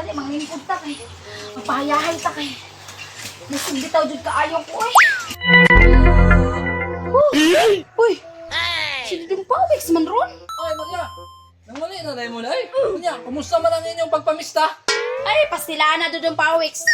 Dali, manglingkod ta kay. Magpahayahay ta kay. Nasig bitaw jud kaayo ko oy. Uy! Uy! Si Dudong Pawis man ron. Ay, Maria! Nanguli na dahil mo na eh. Nya, kumusta man ang inyong pagpamista? Ay, pastila na, Dudong Pawis.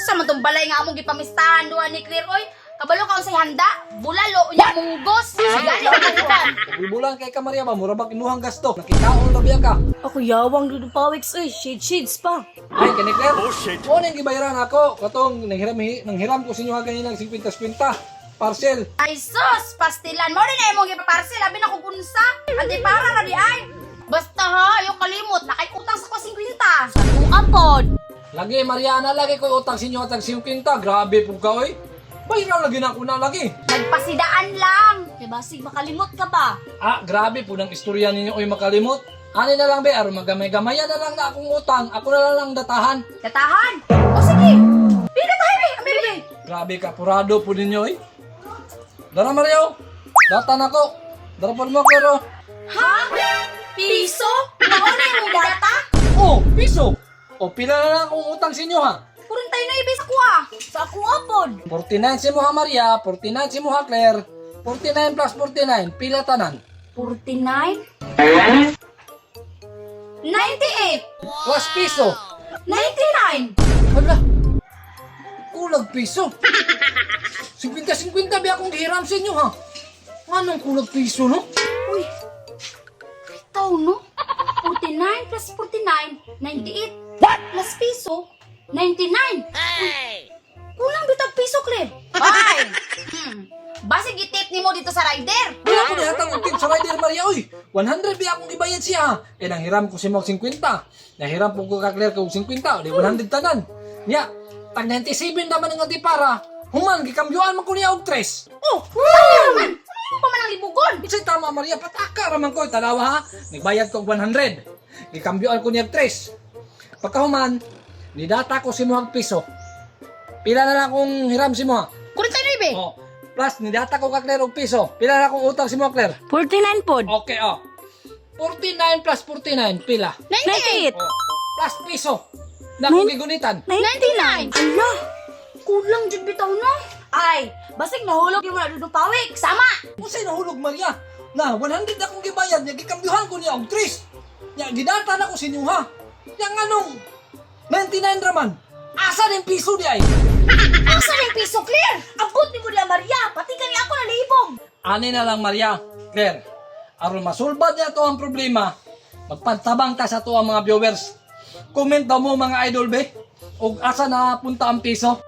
Sa man tong balay nga among gipamistahan duha ni Claire oy. Kabalo ka unsay handa, bulalo unya munggos. Sigali og ulan. Bulbulan kay ka, Maria ba? Mura ba kinuhang gasto? Nakikaon na biya ka. Ako yawang, Dudong Pawiks oy, shade shades pa. Ay, kani Claire. Oh, shit. Mo nang gibayaran ako. Katong nanghiram ko sa inyo ha ganina ng 50-50. Parcel. Ay sus, pastilan mo rin na imong gipaparcel, labi na kung unsa. Ante para ra di ay. Basta ha, yung kalimot, nakay utang sa ko 50. Apod. Lagi, Mariana, lagi ko utang sa inyo at 50. Grabe po ka, oy. Bayaran lagi na ako na lagi. Nagpasidaan lang. Kay basig makalimot ka ba? Ah, grabe po ng istorya ninyo, oy, makalimot. Ani na lang, be, aron magamay-gamaya na lang na akong utang. Ako na lang datahan. Datahan. O sige. Pila tayo be, ambi be. Grabe ka, purado po ninyo, oy. Dara, Mario. Data na ko. Dara po mo, Claro. Ha? Piso? Mao na imong data? Oh, piso. O, pila na lang akong utang sa inyo, ha? Purun tayo na ibe sa kuha. Sa ako apod. 49 si mo ha, Maria. 49 si mo ha, Claire. 49 plus 49, pila tanan. 49? 98. Plus piso. 99. Hala, kulag piso. 50-50 ba akong gihiram sa inyo, ha? Anong kulag piso, no? Uy. Itaw, no? 49 plus 49, 98. What? Plus piso, 99. Uy, kulang bitag piso, Claire. Ay! Basig itip nimo dito sa rider. Wala ko nihatang og tip sa rider, Maria, oy. 100 ba akong gibayad siya, ha? Eh, nanghiram ko si mo og 50. Nahiram po ko ka Claire ko og 50. O, di 100 tanan. Nya, tag 97 naman ang antipara. Human, gikambyuan man ko niya og 3. Oh, tama man. Ano pa man ang libugon? Unsay tama, Maria, pataka raman ko tanawa ha. Nagbayad ko og 100. Gikambyuan ko niya og 3. Pagkahuman, nidata ko si Muhag piso. Pila na lang akong hiram si Muha. Kunin tayo na ibe. Oh, plus nidata ko ka Claire og piso. Pila na akong utang si Muha, Claire? 49 pod. Okay, oh. 49 plus 49, pila? 98. 98. Oh, plus piso. Na akong gigunitan. 99. Ala. Kulang jud bitaw no. Ay, basig nahulog yung mga Dudong Pawiks. Sama. Unsay nahulog, Maria? Na 100 akong gibayad niya, gikambyuhan ko niya og 3. Nya gidata na ko sa inyo ha. Nya nganong 99 raman. Asa ning piso di ay? Asa na yung piso, Claire? Abot ni mo diya, Maria, pati kani ako nalibog. Ani na lang, Maria, Claire. Aron masulbad niya to ang problema, magpantabang ta sa to ang mga viewers. Comment daw mo mga idol be, og asa na punta ang piso.